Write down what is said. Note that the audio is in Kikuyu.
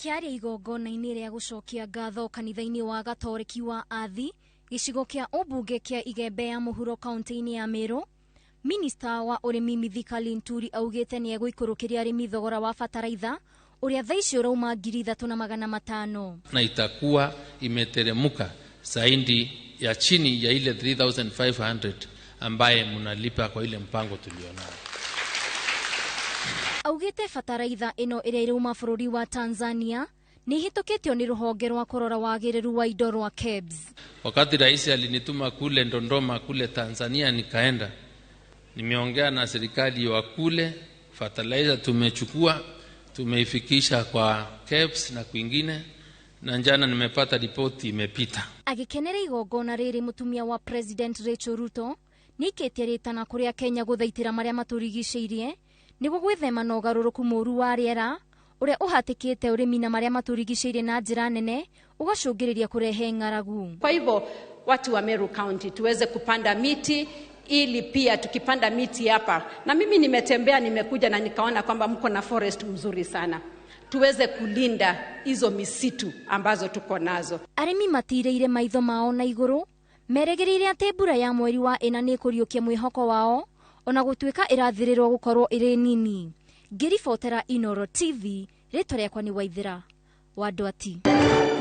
Akĩaria igongona-inĩ rĩa gũcokia ngatho kanitha-inĩ wa Gatoreki wa Athi, gĩcigo kĩa ũmbunge kĩa Igembe ya mũhuro kaunti-inĩ ya Meru, Minista wa ũrĩmi Mithika Linturi augĩte nĩ egũikũrũkĩria arĩmi thogora wa bataraitha ũrĩa thaa ici ũrauma 3500. Na itakuwa imeteremuka zaidi ya chini ya ile 3500 ambaye mnalipa kwa ile mpango tulionao. Augĩte bataraitha ĩno ĩrĩa ĩrauma bũrũri wa Tanzania nĩ ĩhĩtũkĩtio nĩ rũhonge rwa kũrora wagĩrĩru wa indo rwa KEBS. Wakati rais alinituma kule Dodoma kule Tanzania, nikaenda nimeongea na serikali wa kule, fertilizer tumechukua tumeifikisha kwa KEBS na kwingine, na jana nimepata ripoti imepita. Agĩkenera igongona rĩrĩ, mũtumia wa President Rachel Ruto nĩaikĩtie rĩtana kũrĩa Kenya gũthaitĩra marĩa matũrigicĩirie nĩguo gwĩthema na ũgarũrũku mũũru wa rĩera ũrĩa ũhatĩkĩte ũrĩmi na marĩa matũrigicĩirie na njĩra nene ũgacũngĩrĩria kũrehe ng'aragu. Kwa hivyo watu wa Meru County tuweze kupanda miti ili pia tukipanda miti hapa, na mimi nimetembea, nimekuja na nikaona kwamba mko na forest mzuri sana, tuweze kulinda hizo misitu ambazo tuko nazo. Arĩmi matirĩire maitho mao na igũrũ merĩgĩrĩire atĩ mbura ya mweri wa ĩna nĩ ĩkũriũkia mwĩhoko wao ona gũtuĩka ĩrathĩrĩrwo gũkorwo ĩrĩ nini. Ngĩribotera Inoro TV, rĩtwa rĩakwa nĩ Waithĩra wa Ndwati.